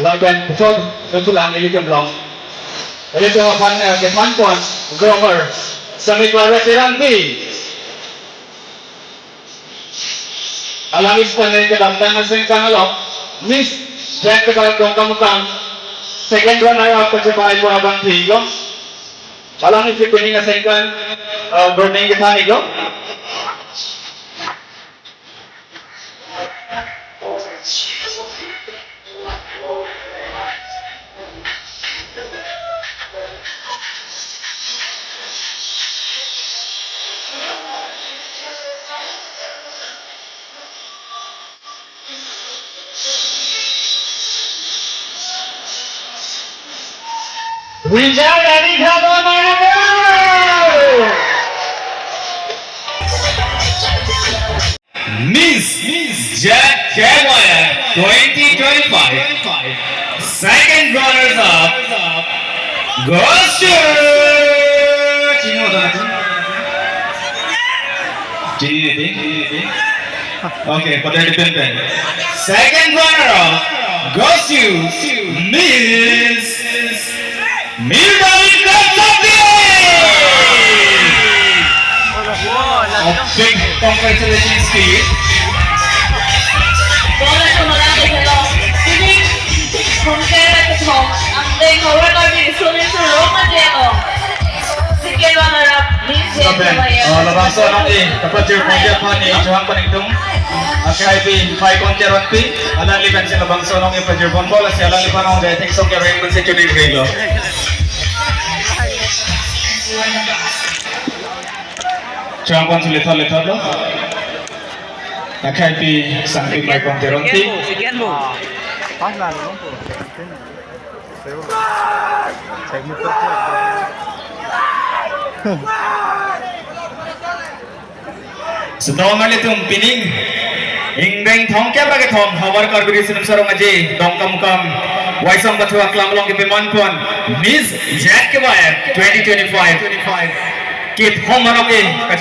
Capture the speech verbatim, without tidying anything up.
Lapen pusot nuthulang ili kemlong. Ili ke aphan, eh, kephan pon, drummer, Sami Klarwe Terangpi. Alangli sitame kedamtang asengkan along Miss Jack Kevai Dongkamukam second runner up kachepahai abang thilo. Alangli si pining asengkan, eh, burning kethan iklo. Rijal Rani Khabon Manapur. Miss Jack Kevai twenty twenty-five, second runners up goes to, chini hoda na? Chini neti? Okay, patai di pen pen. Second runner up goes to Miss Mirdan Kosopia. A big congratulations to you. Bola tumara de hello. Sini home care at home. Ang deng hawar kami sulit sulit ma deno. Second runner up, Miss Jack Kevai. Oh, labangso along ni kapachir pon aphan ni chehang paningtung. Akhai pi Pai Kon Teronpi, alangli pensi labangso along ni pachir pon bola si alangliphan ong jai thek sok kereng pensi chuning rilo. Chehang pon si lethot lethot lo. Akhai pi Sangpi Pai Kon Teronpi. Sitong alitum pining ingdeng thomkep ra kethom Havar Karbi Riso Nimso Rong Aje Dongkamukam Waisong Pathua Klam along kepaman pon Miss Jack Kevai twenty twenty-five. Kit hom arok ke